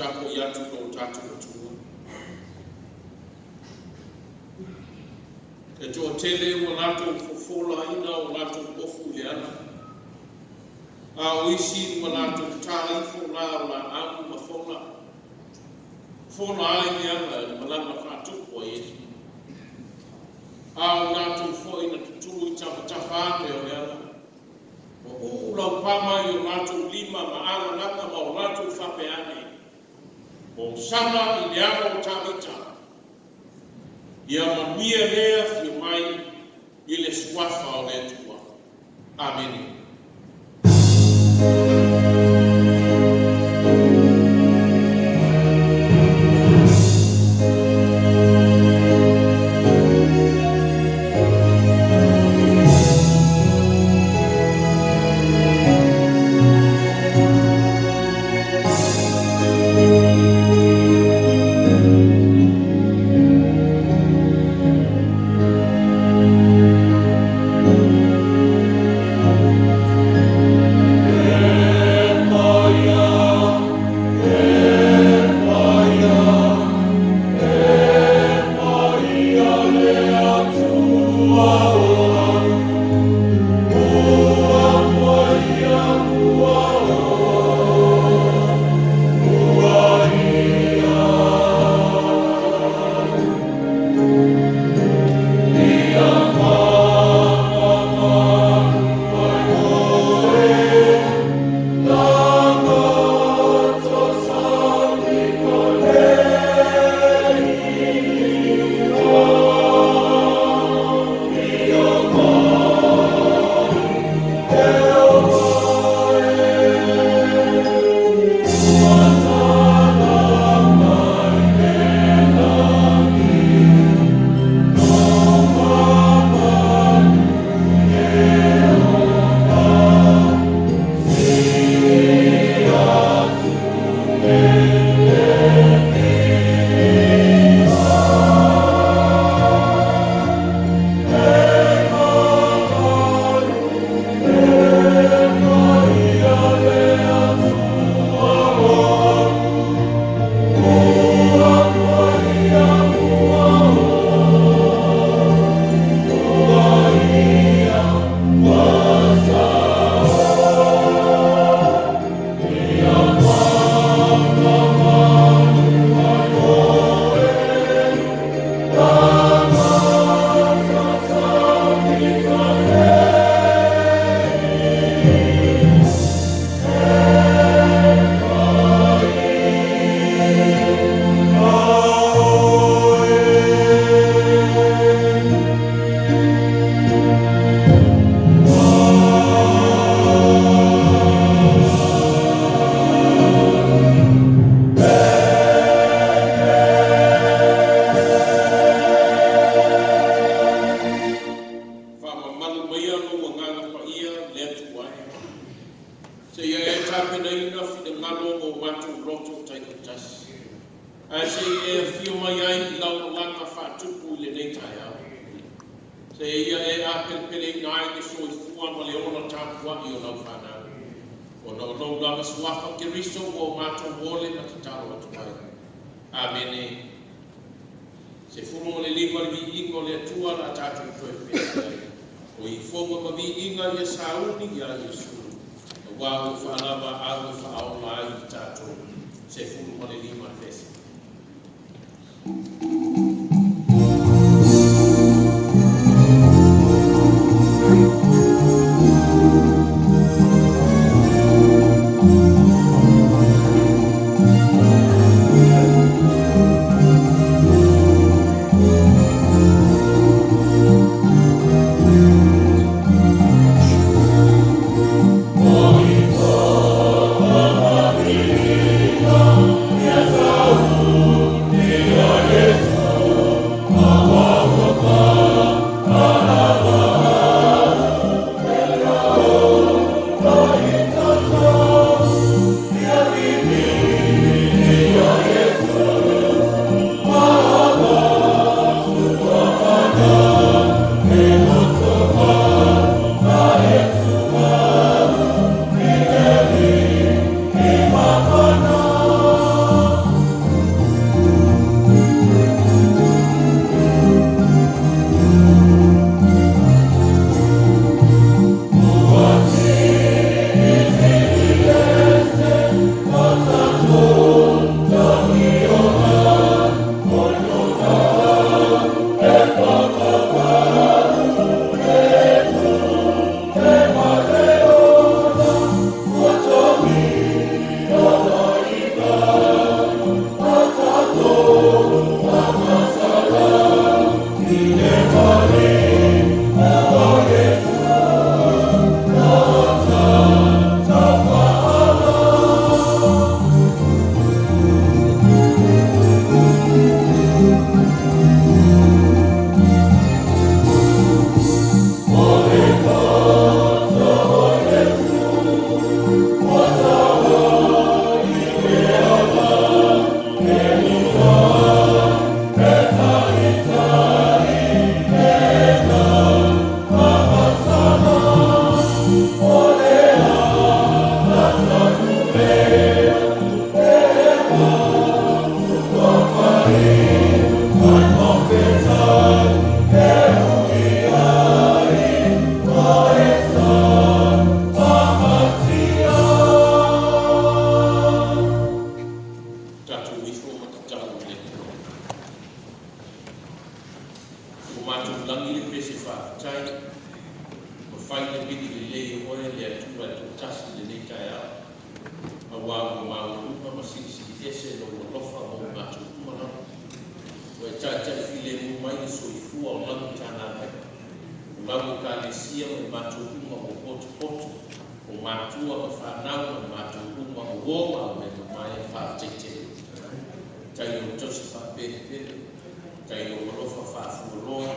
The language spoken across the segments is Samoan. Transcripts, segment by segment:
tapuai atu i lo tatou atunuu. E toatele ua latou fofolaina o latou ofu i le ala, a o isi ua latou ta ifo la o laau ma fola, fola ai le ala i le malaga faatupu a Iesu. A o latou foi na tutulu i tafatafa ane o le ala, ua uu laupama i o latou lima ma alalaga ma o latou faapea ane, Hosana i le alo o Tavita. Ia manuia le afio mai i le suafa o le Atua. Amene. Faamamalu maia lou Agaga Paia le Atua e, seia e tapenaina finagalo ma o matou loto taitoatasi, ae se i e afio mai ai i lau malaga faatupu i lenei taeao. Seia e apelepeleina ai le soifua ma le ola tapuai o lau fanau. Ona o lou lava suafa Keriso ua o matou ole ma tatalo atu ai. Amene. 15 le viiga o le Atua la tatou toe pese ai. O ifoga ma viiga ia sauni ia Iesu. Aua ua faalava au e faaola ai i tatou. 15 pese. Yes, lau Ekalesia ma i matou uma ua potopoto, o matua ma fanau ma i matou uma o uo ma aumeamamae, faafetai tele. Tai i lou tausi faapelepele, tai i lou alofa faafualoa,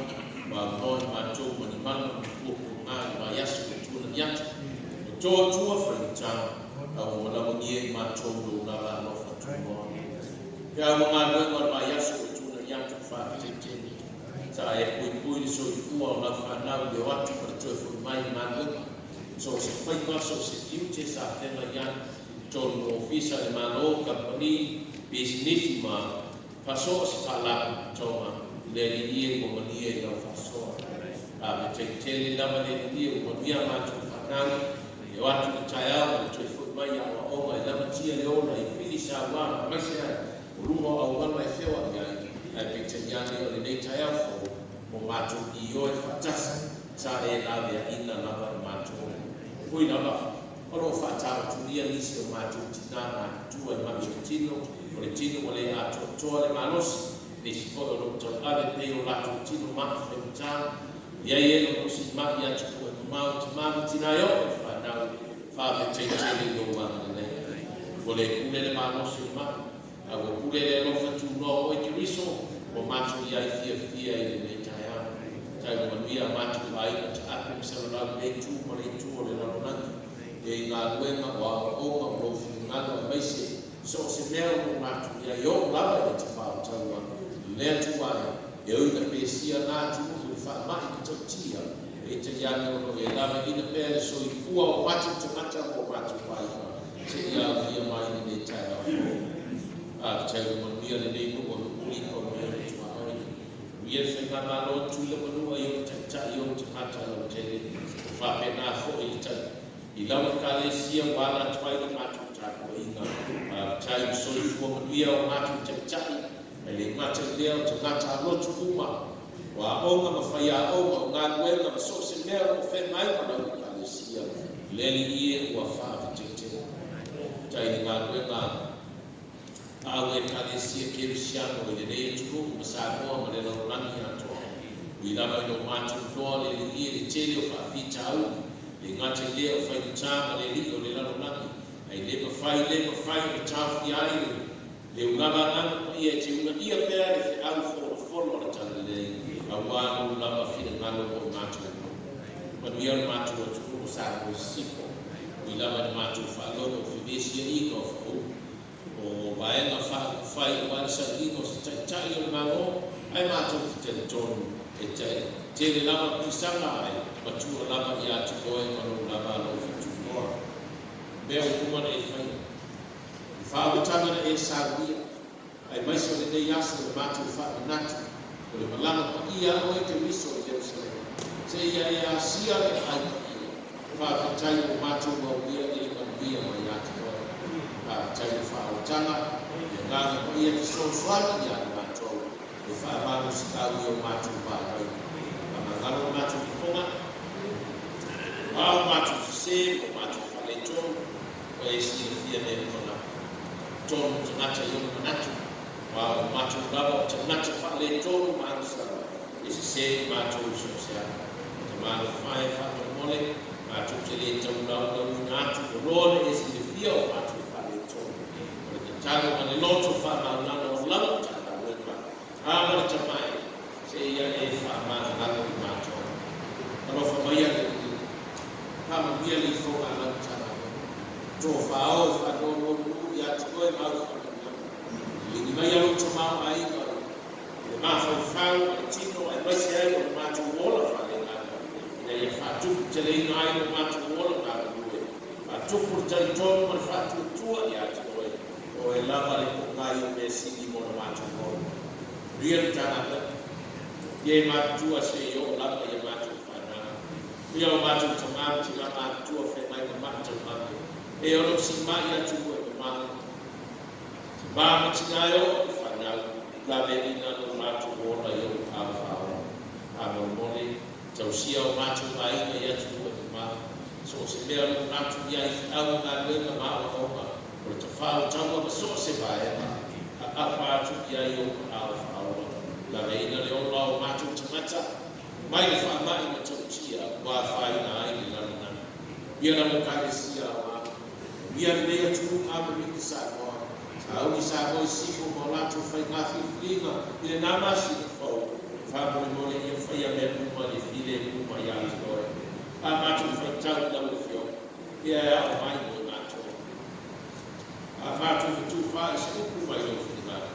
ua aunoa i matou ma ni manu ma ni puapuaga i le vaiaso ua tuanai atu. Ua toatua faigata, a ua malawagia i matou lou lava alofa tunoa. Feau ma galuega o le vaiaso ua tuanai atu, faafetai tele. Sa e puipui le soifua o lau fanau i le o atu ma le toe foi mai i galuega. So o se faiva, so o se tiute sa feagai ai, totonu o ofisa a le Malo, kamupani, pisinisi ma so o se faalapotopotoga, le Alii e ua malie i lau faasoa. Faafetai tele lava le Alii ua manuia a matou fanau e o atu i le taeao ma le toe foi mai i aoaoga e lamatia le ola i fili saua aemaise ai o luga o auala e feoai ai, ae peitai ane o lenei taeao fou ua matou ioe faatasi sa e laveaina lava e matou. Hui lava, o lo o faataotolia nisi o matou tina matutua i ma'i o le tino, o le tino ua le atoatoa le malosi, nisi foi o lo o tauave pea i o latou tino ma'i faigata, i ai e o lo o siimai atunuu e mamao i tama ma tina e oo i fanau, faafetai tele i lou agalelei. Ua le pule le malosi o le ma'i, a ua pule le alofa tunoa o oe Keriso, ua matou i ai fiafia i lenei taeao. Tai ua manuia a matou aiga taape ma salalau i lea itu ma le itu o le lalolagi, e i galuega o aoaoga o lou finagalo aemaise so o se mea o lo o matou i ai, oo lava i le tafaotaua le Atua e, e ui ina pesia na atunuu i le faamai matautia, peitai ane o lo o e laveaiina pea le soifua o matou tagata ma o matou aiga seia aulia mai lenei taeao fou. Faafetai ua manuia lenei nuu o Nuuuli i paumea o le tuaoi. Manuia le faigamalo a Tutuila Manua i ona taitai i ona tagata lautele, ua faapena foi le tai i lau Ekalesia ua ala atu ai le matou tapuaiga. Faafetai ua soifua manuia o matou taitai, ae le gata i lea o tagata a lotu uma, o aoga ma faiaoga, o galuega ma so o se mea o lo o feagai ma lau Ekalesia, le Alii e, ua faafetai tele. Faafetai i le galuega a au Ekalesia Kerisiano i lenei atunuu ma Samoa ma le lalolagi atoa. Ui lava ina ua matou iloa le Alii e le tele o faafitauli, le gata i lea o faigata ma le alii o le lalolagi, ae le mafai, le mafai ona taofia ai le ulaga agaga paia e te uunaia pea le feau folafolo a le Talalelei, aua lou lava finagalo mo i matou uma. Manuia le matou atunuu o Samoa i Sisifo, ui lava ina matou faalogo i fevesiaiga o faaulu o Vaega Faaupufai aua le sailiga o se Taitai o le Malo, ae matou te talitonu e tele lava pisaga ae matua lava ia te oe ma lou lava alofa tunoa. Mea ua uma ona e faia, i faaolataga na e saunia, aemaise o lenei aso i le matou faamanatu o le malaga paia a oe Keriso i Ierusalema, seia e asia le aai paia. Faafetai ua matou aulia i le manuia mai ia te oe. Faafetai i le faaolataga, le Agaga Paia fesoasoani ia i matou e faamalositau i o matou vaivaiga. Faamagalo le matou fofoga, a o matou sese ma o matou faaletonu, ua e silafia mea uma lava. Tonu tagata i ona manatu, aua o matou lava o tagata faaletonu ma agasala, e sese i matou i so o se ala. Tamalofa e, faamolemole, matou te le taulaulauina atu, ua loa le e silafia o matou faaletonu. O le tatalo ma le loto faamaulalo o lau Matagaluega, a ma le tamae, seia e faamagalo i matou. Alofa maia le Alii, faamanuia le ifoga a lau Matagaluega. Tofao e faanonomanu ia te oe ma au faamanuiaga. Liligi maia lou tamaoaiga i le mafaufau ma le tino aemaise ai o le matou ola faaleagaga, ina ia faatuputeleina ai lo matou ola galulue, faatupu le talitonu ma le faatuatua ia te oe, o oe lava le poogai o mea sili mo le matou ola. Manuia le Matagaluega. Ia e matutua se i oo lava ia matou fanau. Ia o matou tama ma tina matutua feagai ma ma'i taumate, e ono siimai atunuu e mamao. Tama ma tina e oo i fanau, laveaiina lo matou ola i ou aao faaola. Faamolemole, tausia o matou aiga i atunuu e mamao. So o se mea o lo o matou i ai i feau ma galuega ma aoaoga, o le tafao taua ma so o se vaega, aapa atu i ai ou aao faaola. Laveaiina le ola o matou tagata. Mai le faamai matautia ua afaina ai le lalolagi. Ia lau Ekalesia aoao. Manuia lenei atunuu Amerika Samoa. Sauni Samoa i Sisifo ma o latou faiga filifiliga i lena masina fou. Faamolemole ia faia mea uma i le filemu ma ia te oe. A matou faitau i lau Afioga, ia e ao mai mo i matou. A matou fetufaai i se upu mai lou finagalo,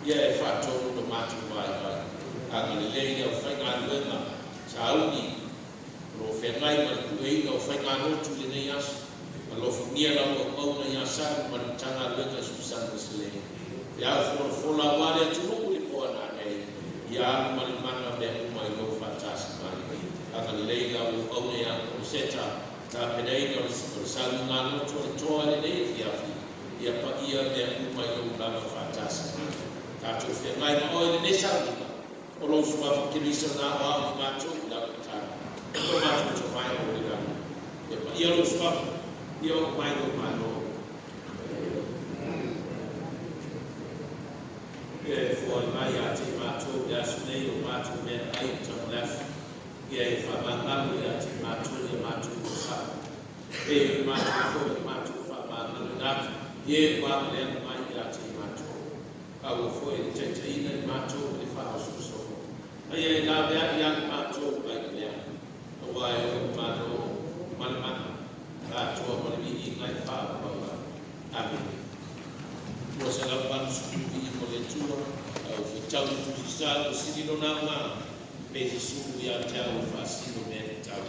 ia e faatonu lo matou vaivai. Agalelei i le aufaigaluega sauni o lo o feagai ma le pueina o faigalotu i lenei aso. Alofagia lau auauna ia Salu ma le Matagaluega i Susana ma Seleni. Feau folafola aua le atunuu i le po a nanei, ia alu ma le mana mea uma i lou faatasi mai. Agalelei lau auauna ia Koloseta, tapenaina o le sauniga lotu a le Toa i lenei afiafi, ia paia mea uma i lou lava faatasi mai. Tatou feagai ma oe i lenei sauniga, o lou suafa Keriso na aoao i matou i lau tatalo. O matou Tama e o i le lagi. Ia paia lou suafa, ia oo mai lou Malo. Ia e foai mai ia te i matou i le aso nei o matou meaai o tamo le aso. Ia e faamagalo ia te i matou i a matou sao. E i matou foi i matou faamagalo atu. Ia e ua aleaga mai ia te i matou. Aua foi e taitaiina i matou i le faaosoosooga. A ia e laveai ia i matou mai le leaga. Aua e oi le Malo ma le mana. Atoa ma le viiga e faavavau. Amene. 280 mo le Atua, au faitau i Tusi Sa ua sili lona aoga, me Iesu ia te au e faasino mea tatau.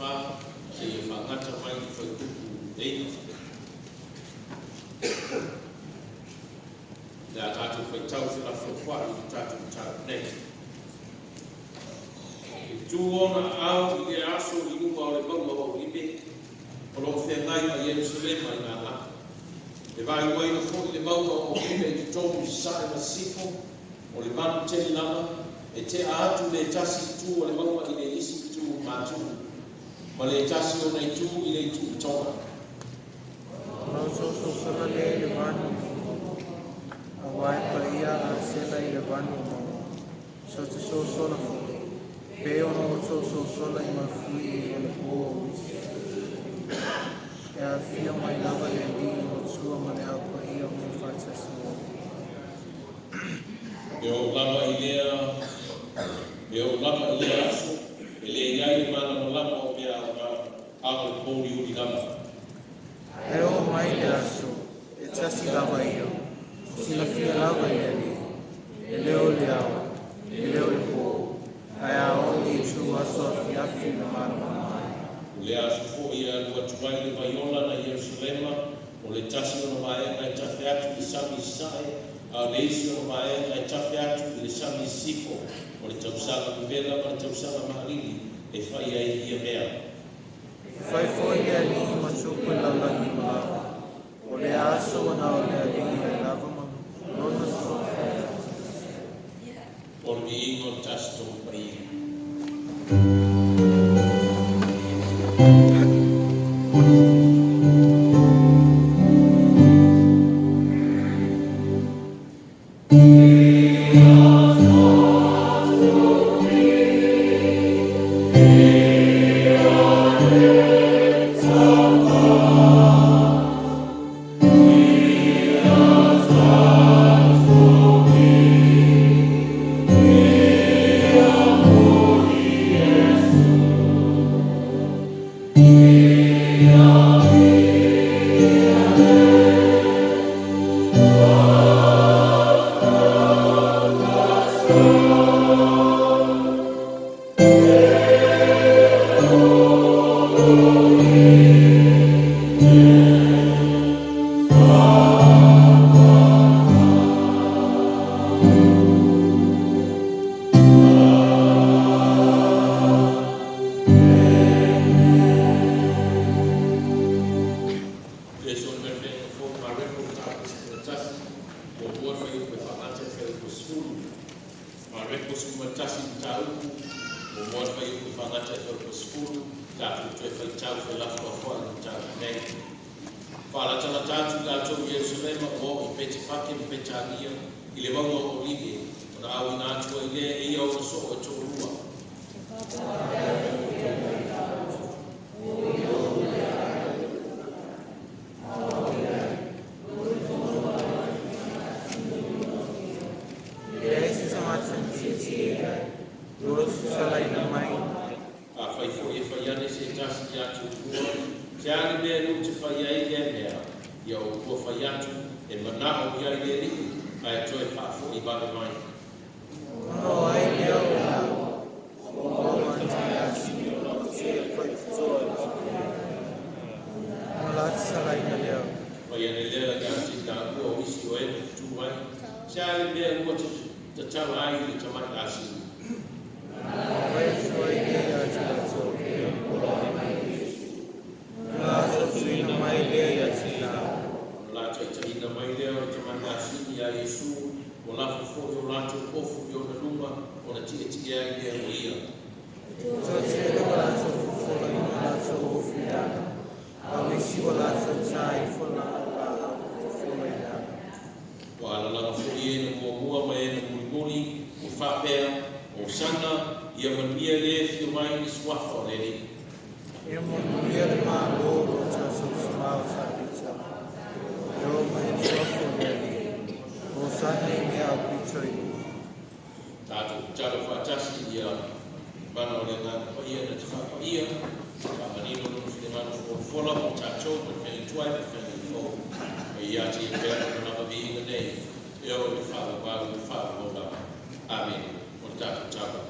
4 seia faagata mai i le fuaiupu 9. O le a tatou faitau felafolafoai i le tatou mataupu nei. E tu ona aao i lea aso i luga o le mauga o Olive, o lo o feagai ma Ierusalema i gagae. E vaeluaina foi le mauga o Olive i totonu i sasae ma sisifo, o le manu tele lava, e tea atu le tasi itu o le mauga i le isi itu matu, ma le tasi ona itu i le itu i toga. Ona osososola lea i le vanu o mauga, aua e paia Asela i le vanu o mauga. So te sosola foi, pe ona osososola i mafui o le po o isi. E afifio mai lava le Alii o Tua ma le Au Paia o faatasi ai. E oo lava i lea aso, e leai le malamalama o mea a o le pouliuli lava. E oo mai le aso, e tasi lava ia, o silafia lava e le Alii, e le o le ao, e le o le po, ae a oo i itu aso afiafi na malamalama ai. O lea aso foi e alu atu ai le vaiola na Ierusalema, o le tasi ona vaega e tafe atu i le sami i sasae, a o le isi ona vaega e tafe atu i le sami i sisifo, o le tausaga vevela ma le tausaga maalili e fai ai ia mea. E fai foi le Alii ma tupu i lalolagi malaga. O le aso ua na o le Alii ai lava ma lona suafa. O le viiga o le Tasi Toga Paia. Iesu o le Mea fou Mareko mataupu 11, muamua le fuaiupu e faagata i le fuaiupu 10. Mareko 11 mataupu, muamua le fuaiupu e faagata i le fuaiupu 10, tatou toe faitau felafolafoai i le mataupu nei. Faalatalata atu i latou i Ierusalema ua oo i Petefake ma Petania i le mauga o Olive, ona auina atu ai lea e ia ona soo e toalua. E leai se tagata na tietie i ai, ua tusalaina mai. Afai foi e fai ane se tasi ia te outou, se a le mea lua te fai ai lea mea, ia outou fai atu e manao i ai le Alii, ae toe faafoi vave mai. Ona o ai lea o laua, ua maua te asi, te faitotoa i tupe. Ona la tusalaina lea. Fai ane lea ia te taua o isi o e na tutu ai, se a le mea lua te tatala ai i le tamai asini. Fai atu ai lea ia te latou. Ona la tuina mai lea ia te laua. Ona la taitaiina mai lea o le tamai asini ia Iesu, ua lafo foi o latou ofu i ona luma, ona tietie ai lea o ia. Toatele ua latou fofolaina latou ofu i ala, a o isi ua latou ta ifo laau fofola i ala. Ua alalaga foi e na muamua ma e na mulimuli, ua faapea, Hosana, ia manuia le e afio mai i le suafa o le Alii. Ia manuia le Malo o lo tatou tama o Tavita. E oo mai i le suafa o le Alii. Hosana i mea aupito i luga. Tatou tatalo faatasi ia mana o le Agaga Paia na te faapaia, faamanino lona finagalo folafola mo tatou ma le feagai tuai ma le feagai fou. Ma ia te ia pea lona lava viiga nei, e oo i le faavavau i le faavavau lava. Amene. O le tatou tatalo.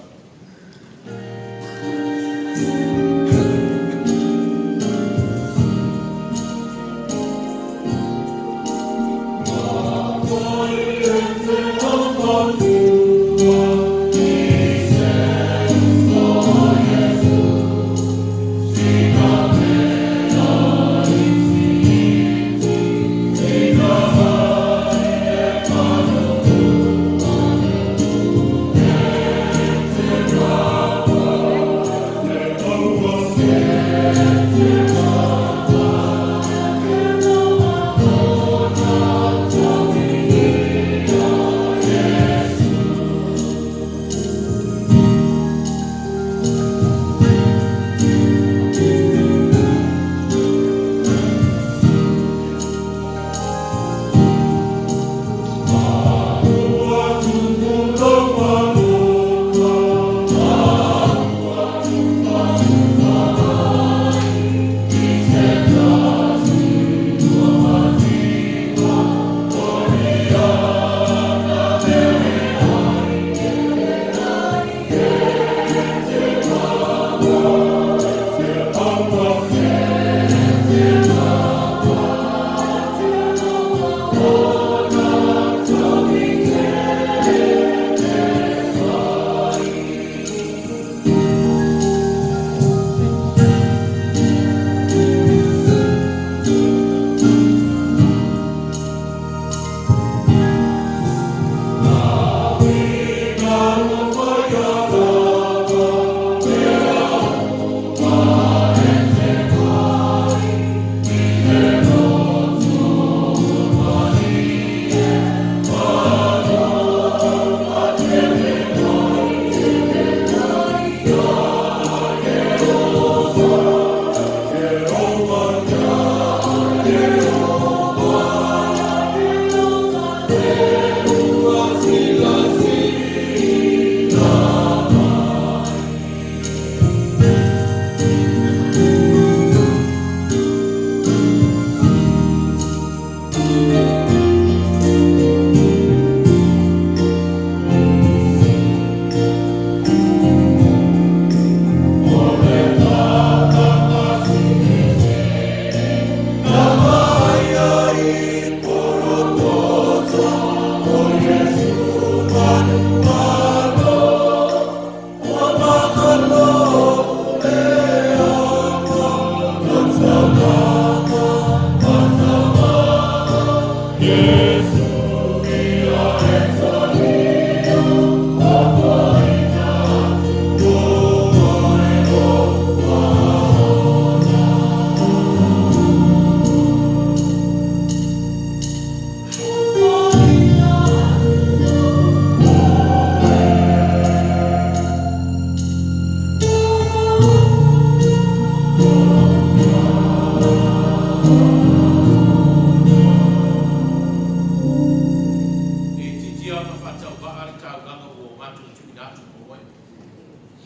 matou tuuina atu mo oe.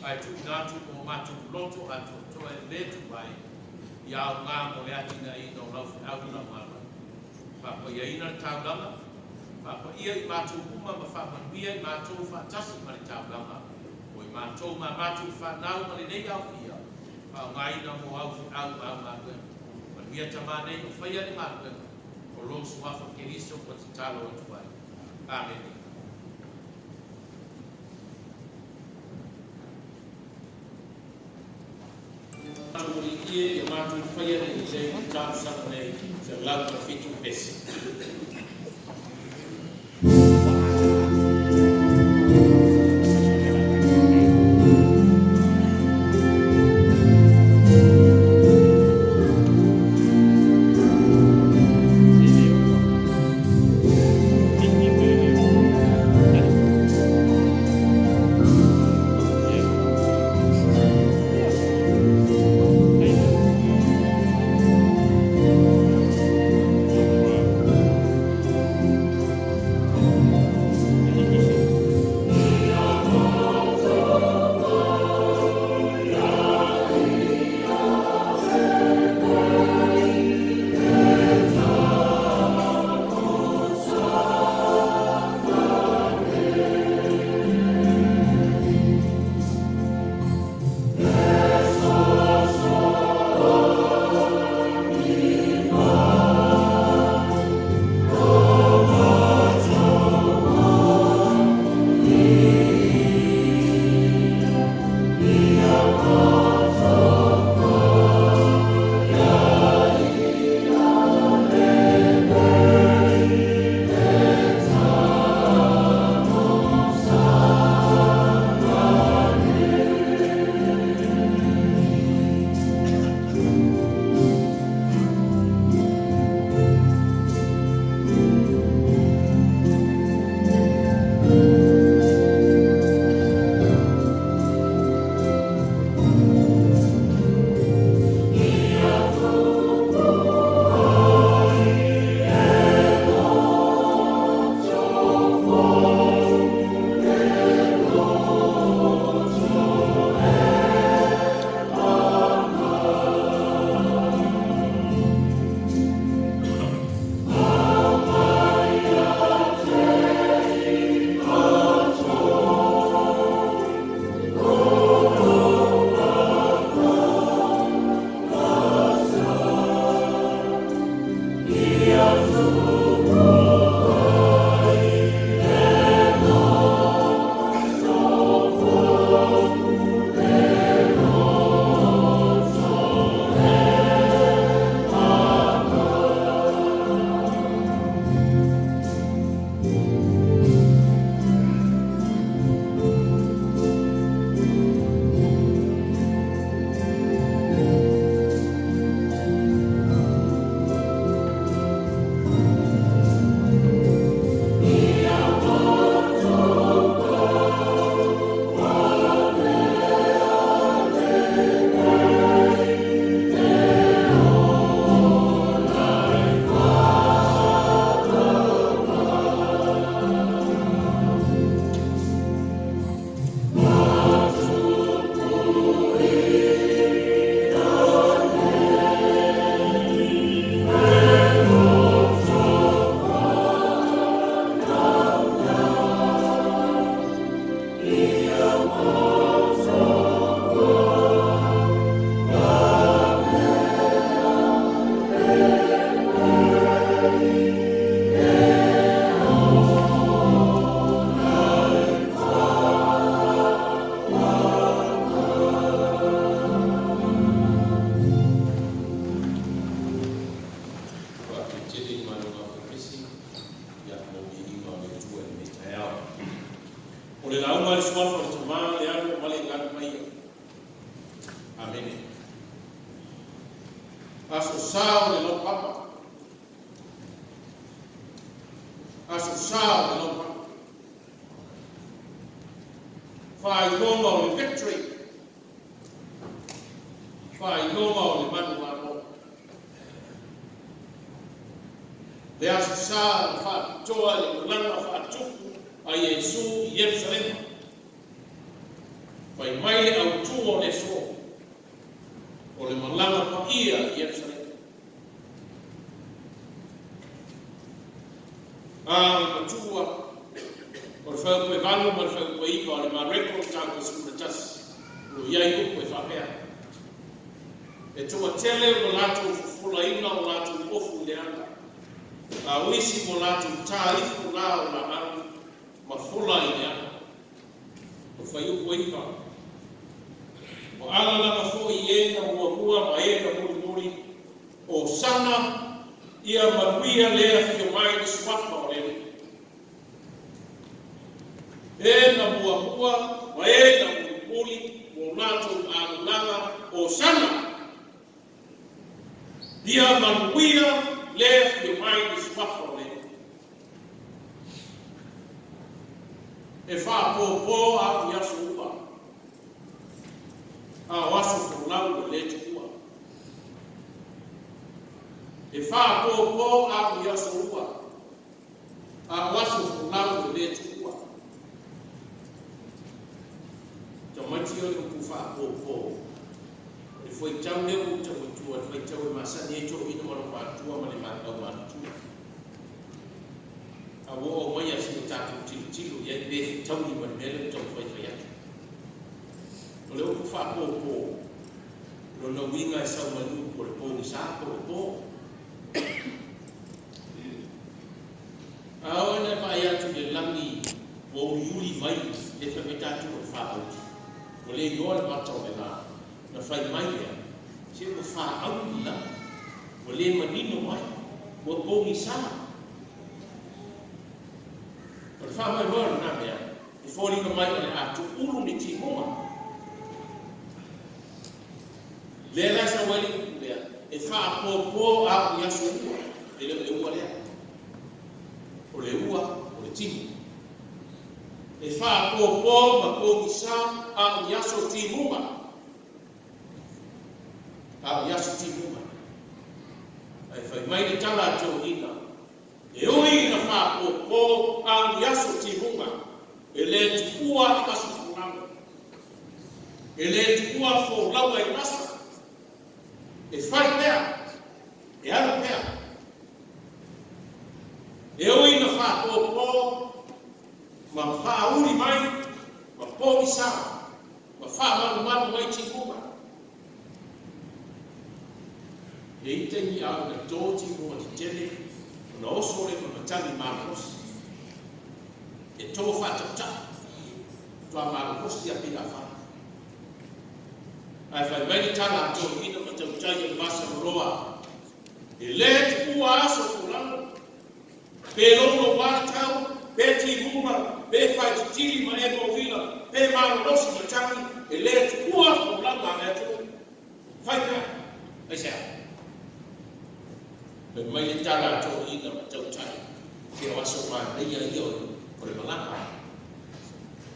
Ae tuuina atu mo matou loto atoatoa e le tuai ia aoga mo le atinaeina o lau feau ma lau Malo. Faapaiaina le taulaga, faapaia i matou uma ma faamanuia i matou faatasi ma le taulaga, o i matou ma matou fanau ma lenei aofia, faaaogaina mo au feau ma au galuega. Manuia tama nei o faia le galuega, o lou suafa Keriso ua tatalo atu ai. Amene. Matou Alii e, ia matou faia le lelei i talosaga nei, 107 pese. Faafetai i malo gafaipesi ia mo viiga o le Atua i lenei taeao. O le lauga i le suafa o le Tama, le Alo ma le Agaga Paia. Amene. Aso Sa o le Laupapa. Aso Sa o le Laupapa. Faailoga o le victory. Faailoga o le manumalo. Le aso sa na faapitoa i le malaga faatupu a Iesu i Ierusalema. Fai mai le autū o le aso, o le malaga paia i Ierusalema. A o le matua o le fuaiupu 8 ma le fuaiupu 9 o le Mareko mataupu 11, o lo o i ai upu e faapea, E toatele ua latou fofolaina o latou ofu i le ala, a o isi ua latou ta ifo lā o laau ma fola i le ala. O le fuaiupu 9, Ua alalaga foi e na muamua ma e na mulimuli, Hosana, ia manuia le afio mai i le suafa o le Alii. E na muamua ma e na mulimuli ua latou alalaga, Hosana, ia manuia le afio mai i le suafa o le Alii. E faapopo au i aso ua, a o aso folau e le tuua. E faapopo au i aso ua, a o aso folau e le tuua. Tamaiti o le upu faapopo, o le fuaitau lea ua ou tau atua, o le fuaitau e masani ai toeaiina ma aumatutua ma le aumatutua. A ua oo mai se i o tatou tilotilo i ai pe fetaui ma le mea lea ua taumafai e fai atu. O le upu faapopo, o lona uiga e sau mai le upu o le pogisa po o le po. A oo ina e vaai atu i le lagi ua uliuli mai le fai mai tatou o le faauli, ua le iloa le mata o le la, ona fai mai lea, se ua faauli le lagi, ua le manino mai, ua pogisa. O le faamoemoe o lena mea, e foliga mai o le a tuulu ni timuga. Lea la e sau ai le upu lea, e faapopo au i aso ua, e le o le ua lea. O le ua, o le timu. E faapopo ma pogisa au i aso timuga. Au i aso timuga. Ae fai mai le tala a toeaiina, e ui ina faapopo au i aso timuga, e le tuua aso folau. E le tuua folauga i vasa. E fai pea, e alu pea. E ui ina faapopo ma faauli mai, ma pogisa, ma faamalumalu mai timuga. E i ai taimi a oo ina to timuga tetele, ona oso lea ma matagi malolosi. E to faatautai, matua malolosi lava pei a fai. Ae fai mai le tala a toeaiina ma tautai o le vasaloloa, e le tuua aso folau, pe louloua le tau, pe timuga, pe faititili ma ema uila, pe malolosi matagi, e le tuua folauga a le atunuu. Fai pea. Aisea? Fai mai le tala a toeaiina ma tautai, se o aso manaia ia o le malaga.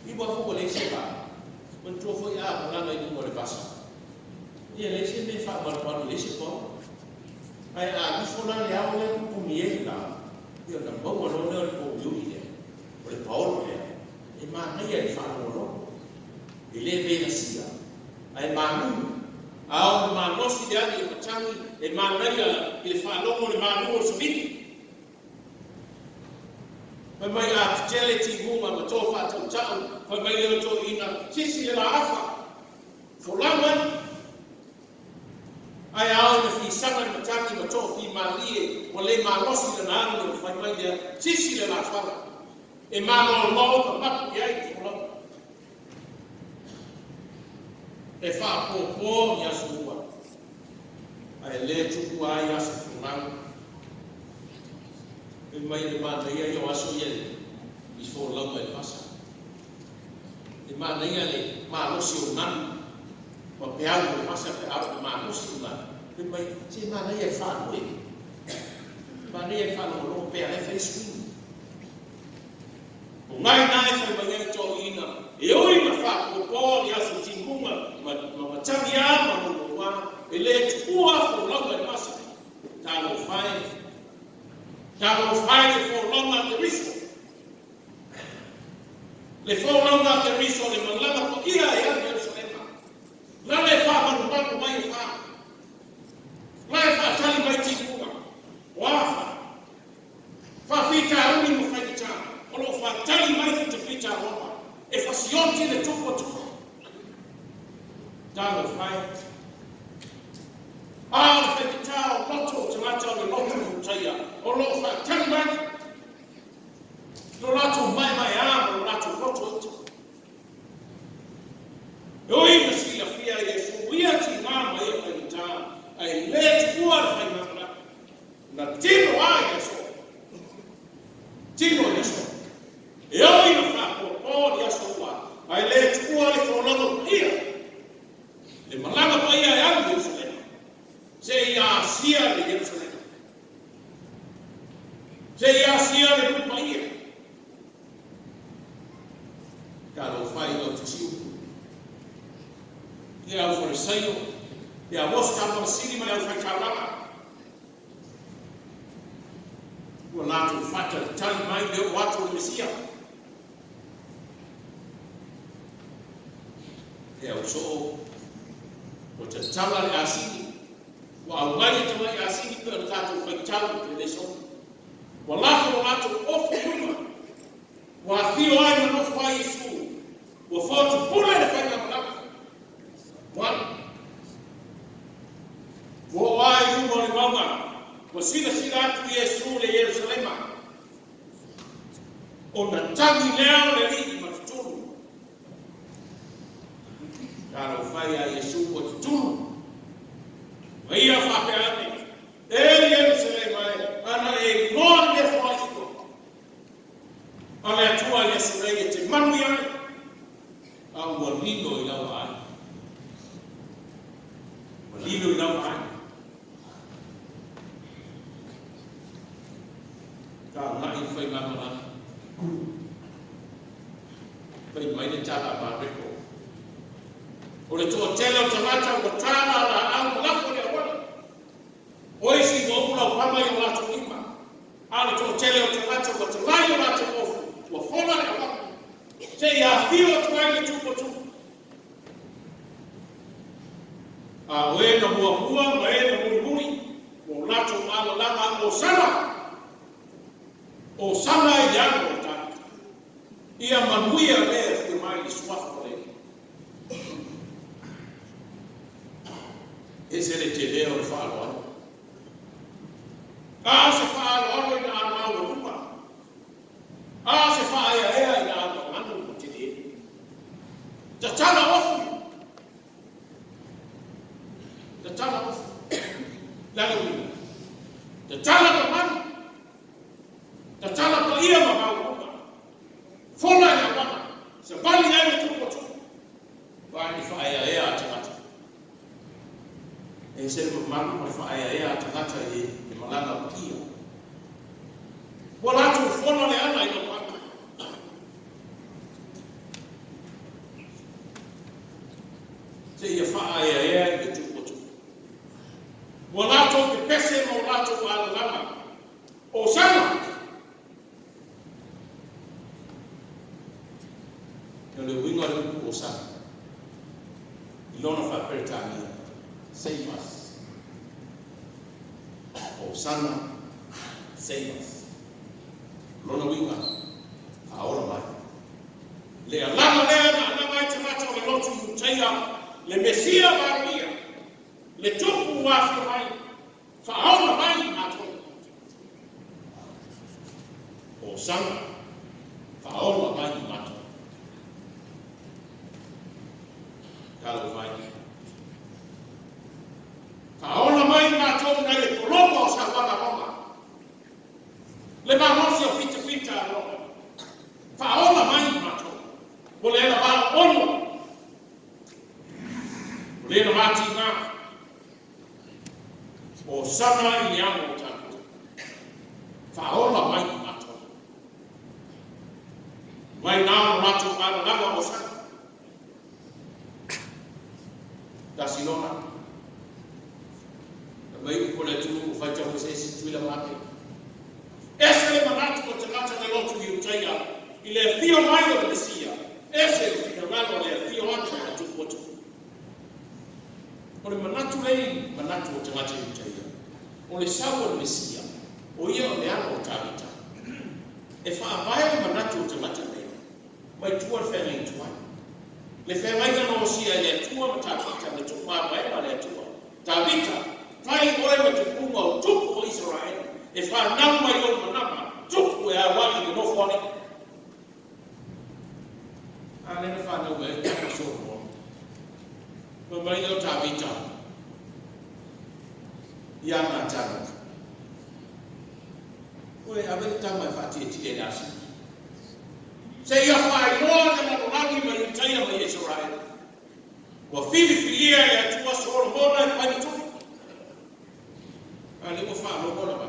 Iwa foi ua leai se vaa. Manatua foi a malaga i luga o le vasa, ia leai se mea e faamalumalu, leai se paoa. Ae a alu ifo la le ao lea pupuni ai le la, ia ona maua loa lea o le pouliuli lea, o le paolo lea, e manaia i le faalogologo. E le velasia, ae malu. A oo ina malosi le agi o matagi, e manaia i le faalogo le malu o le savili. Fai mai a tetele timuga ma to faatautau, fai mai lea o toeaiina, sisi le laafa, folau ai. Ae a oo ina fisaga le matagi ma toofimalie, ua le malosi lana agi ona fai mai lea, sisi le lafala, e malolo ma mapu i ai le folauga. E faapopo ni aso ua, ae le tuua ai aso folau. Fai mai le manaia ia o aso ia i folauga i le vasa. E manaia le malosi o manu ma peau o le vasa pe a oo ina malosi le manu. Fai mai, se manaia le faaloe. Manaia le faalogologo pe a la e fai suiga. O ngai na e fai mai ai toeaiina, e ui ina faapopo ni aso timuga ma matagi a ma louloua, e le tuua folauga i le vasa. Talofa e, talofa e le folauga a Keriso. Le folauga folauga a Keriso le malaga paia e alu i Ierusalema, lana e faamalumalu mai e fa, la e faatali mai timuga, o a fa? Faafitauli ma faigata o lo o faatali mai fitafita a Roma e fasioti le tupu atua. Talofa e! A o le faigata o loto o tagata o le lotu Iutaia o lo o faatali mai lo latou maemaea ma lo latou loto ita. E ui ina silafia e Iesu ia tiga ma ia faigata, ae le tuua le faigamalaga. Na tino lava i le aso. Tino i le aso. E ui ina faapoapoa ni aso ua, ae le tuua le folauga paia, le malaga paia e alu i Ierusalema, seia asia le Ierusalema, seia asia le nuu paia. Talofa e i lau tisiupu, le au Farisaio, le au Ositamasili ma le aufaitaulaga. Ua latou faatalitali mai le oo atu o le Mesia. E au soo, ua tatala le asini, ua aumai le tamai asini pei ona tatou faitau i lenei solo. Ua lafo lo latou ofu i luga, ua afio ai ma nofo ai Iesu, ua fotupule le faigamalaga. Ua alu. Ua oo lava i luga o le mauga, ua silasila atu Iesu i le Ierusalema, ona tagi lea o le Alii ma tutulu. Talofa e ia Iesu ua tutulu. Ma ia faapea ane, E Ierusalema e, ana e iloa le mea foai fua a le Atua i le aso nei e te manuia ai, a ua lilo i lau vaai. Ua lilo i lau vaai. Ka agai le faigamalaga. Fai mai le tala a Mareko. O le toatele o tagata ua tala laau ma lafo i le auala. O isi ua ula pama i o latou lima, a o le toatele o tagata ua talai o latou ofu, ua fola le auala, seia afio atu ai le tupu atu. A o e na muamua ma e na mulimuli, ua o latou alalaga, Osana! Osana i le alo o Tavita. Ia manuia le e afio mai i le suafa o le Alii. Ese le tele o le faaaloalo. A o se faaaloalo ina a maualuga. A o se faaeaea ina a gaganu ma tele. Tatala ofu. Tatala ofu. Le a le uiga? Tatala mamanu. Tatala paia ma maualuga. Fola i le auala. Savali ai le tupu atu. Vaai le faaeaea a tagata. E ese le mamalu ma le faaeaea a tagata i le malaga paia. Ua latou fola le ala i lau aga. Seia faaeaea i le tupu atu. Ua latou pepese ma o latou alalaga. Osana! O le uiga o le upu Osana i lona faa-Peretania, save us. Osana, save us. Lona uiga, faaola mai. Le alaga lea na alaga ai tagata o le lotu Iutaia, le Mesia valoia, le tupu ua afio mai, faaola mai matou. Osana, faaola mai matou. Talofa e. Faaola mai matou nai le pologa o sauaga Roma. Le malosi o fitafita a Roma. Faaola mai matou. Ua le na va ono. Ua le na va tiga. Osana i le alo o tatou. Faaola mai matou. Mai nā o latou alalaga Osana. Tasi lona. Na mai upu o le atunuu ua faitau eseese Tutuila ma Ape. Ese le manatu o tagata le lotu Iutaia i le afio mai o le Mesia. lalo o le afio atu o le Tupu o Tupu. O le manatu lea i manatu o tagata Iutaia, o le sau o le Mesia, o ia o le alo o Tavita. E faavae le manatu o tagata nei, mai tua le feagaiga tuai. Le feagaiga na osia e le Atua ma Tavita, le tuumavaega a le Atua. Tavita, fai oe ma tupuga o tupu o Isaraelu, e fanau mai ou manava, tupu e auai i le nofoalii. A lea na fanau mai ai le tama Solomona. Fai mai lea o Tavita ia Natana, Oe ave le tama e faatietie i le asini, seia faailoa le lalolagi ma Iutaia ma Isaraelu, ua filifilia e le Atua Solomona e fai ma tupu. A lea ua faalogo lava,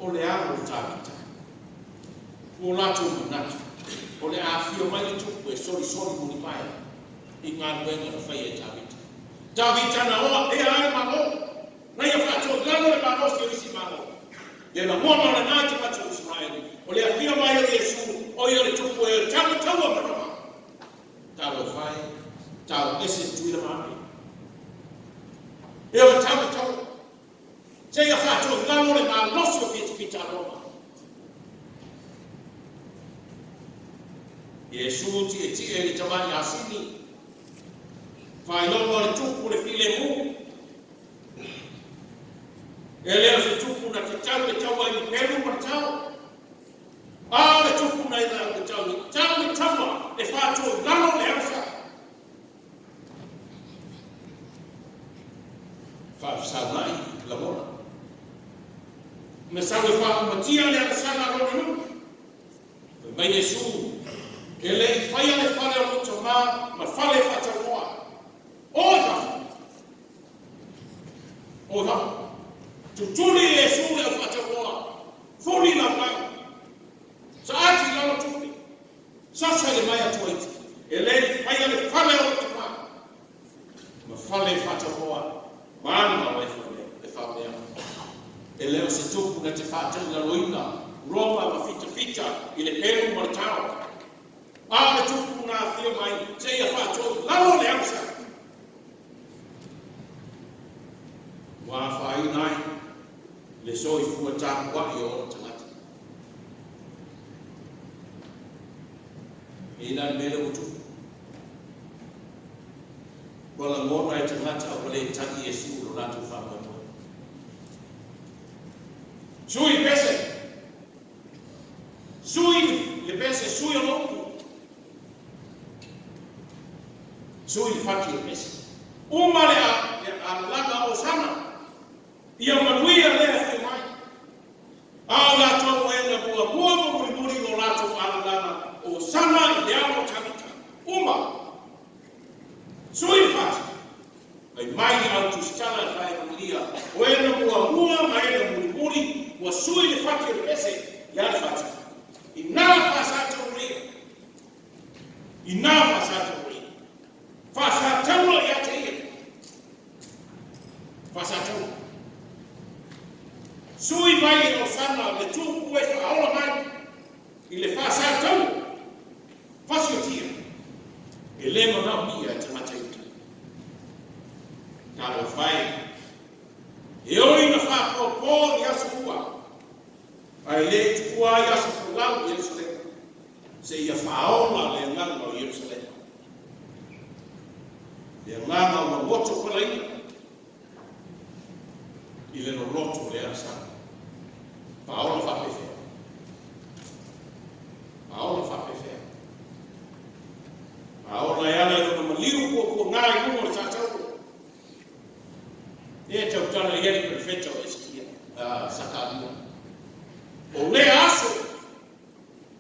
o le alo o Tavita. Ua latou manatu, o le a afio mai le tupu e solisoli mulipae i galuega na faia e Tavita. Tavita na oa ea ai le Malo, na ia faatoilalo le malosi o isi Malo. Le lagona o lena i tagata o Isaraelu, o le afio mai o Iesu, o ia o le tupu e tago taua ma Roma. Talofa e, tau ese le tuila ma ame. E o le tago taua, seia faatoilalo le malosi o fitafita a Roma. Iesu tietie i le tamai asini, faailoga o le tupu le filemu. E le o se tupu na te tau le taua i ni pelu ma le tao, a o le tupu na ila le tau, tau le taua e faatoilalo le alasaa. Faafesagai lagona. Na sau e faaumatia le alasaga a lona nuu. Fai mai Iesu, e le i faia le fale o lou tamā ma fale faatauoa. O i fafo. O i fafo. Tutuli Iesu le au faatauoa. Fuli laulau. Saati i lalo tupe. Sasa i le maea tuaiti. E le i faia le fale o lou tamā ma fale faatauoa. Ma ana o e faapea. E le o se tupu na te faatailaloina Roma ma fitafita i le pelu ma le tao. A o le tupu na afio mai seia faatoilalo le alasaga. Ua afaina ai le soifua tapuai o ona tagata. E i la le mea lea ua tupu. Ua lagona e tagata ua le tagi Iesu lo latou faamoemoe. Sui le pese. Sui le pese, sui o upu. Sui le fati o le pese. Uma le alalaga o sana. Ia manuia le afio mai. A o latou e na muamua ma mulimuli o latou alalaga o sana i le alo o Tavita. Uma. Sui le fati. Fai mai le au tusitala e faevagilia, o e na muamua ma e na mulimuli, ua sui le fati o le pese, le a le fati. Ina faasataulia. Ina faasataulia. Faasataua ia te ia. Faasataua. Sui mai o sana le tupu e whaola mai i le faasataua. Fasiotia. E le manaomia e tagata i uta. Talofa e, e oi na faapopo i aso ua, ae le tuua ai aso folau i Ierusalema, seia faaola le agaga o Ierusalema. Le agaga ua goto palaina i le loloto o le alasaga. Faaola faapefea. Faaola faapefea. Faaola e ala i lona maliu puapuaga i luga o le satauro. E tautala i ai le perofeta o Esekia, Sakaria. O lea aso,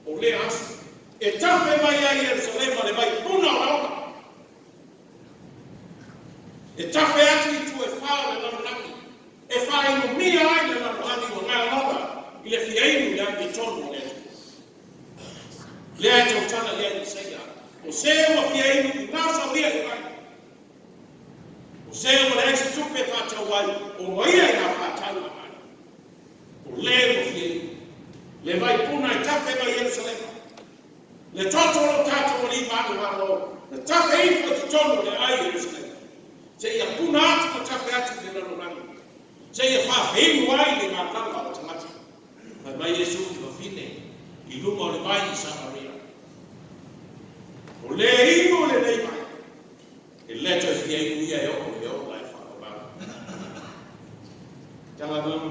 o lea aso, e tafe mai ai Ierusalema le vaipuna o le ola. E tafe atu i itu e fa o le lalolagi, e faainumia ai le lalolagi ua galona i le fiainu i le amiotonu o le Atua. Lea e tautala i ai Isaia, o se ua fiainu i nā saulia i mai. O se ua leai se tupe e faatau ai, o maia i nā faatau a mai. O le ua fiainu. Le vaipuna e tafe mai Ierusalema. Le toto o lo tatou Alii manumalo na tafe ifo i totonu o le aai i Ierusalema, seia puna atu ma tafe atu i le lalolagi, seia faafeinu ai le gagaga o tagata. Fai mai Iesu i le vafine i luga o le vai i Samaria, O le inu lenei vai, e le toe fia inu ia e oo i le ola e faavavau. Matagaluega,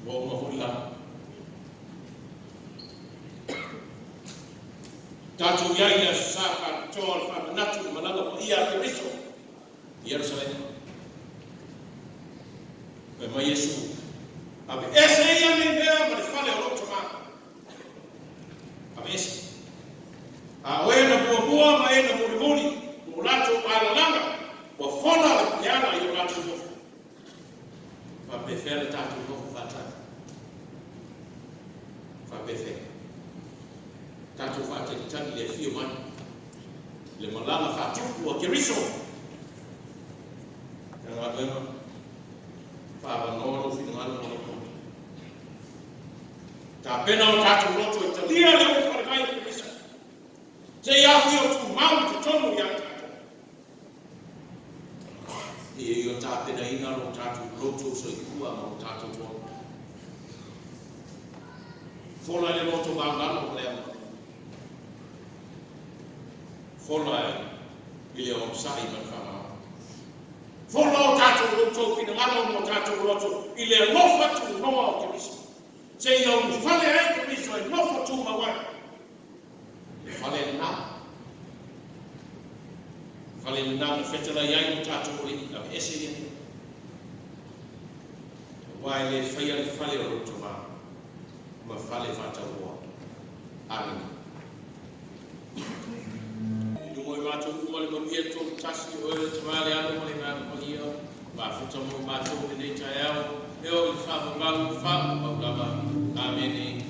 Ua uma foi la tatou i ai i le Aso Sa faapitoa o le faamanatu i le malala paia a Keriso i Ierusalema. Fai mai Iesu, Aveese ia nei mea ma le fale o lou Tama. Aveese. A o e na muamua ma e na mulimuli ma o latou alalaga, ua fola le ala i o latou nofo. Faapefea le tatou nofo faatali? Faapefea? Tatou faatalitali i le afio mai, le malaga faatupu a Keriso. Matagaluega, faaavanoa lou finagalo ma lou loto. Tapena o tatou loto e talia le ulufale mai o Keriso. Seia afio tumau i totonu ia tatou. Ia ia tapenaina lo tatou loto soifua ma lo tatou ola. Fola i le loto maualalo ma le alofa. Fola i le onosai ma le faamaoni. Fola o tatou loutou finagalo ma o tatou loto i le alofa tunoa o Keriso. Seia ulufale ai Keriso e nofo tumau ai. Le fale lena. Fale lena na fetalai ai lo tatou Alii, aveese ia mea. Aua e le faia le fale o lou Tama ma fale faatauoa. Amene. I luga o matou uma le manuia tolutasi o oe le Tama, le Alo ma le Agaga Paia, mafuta mo matou i lenei taeao, e oo i le faavavau faavavau lava. Amene.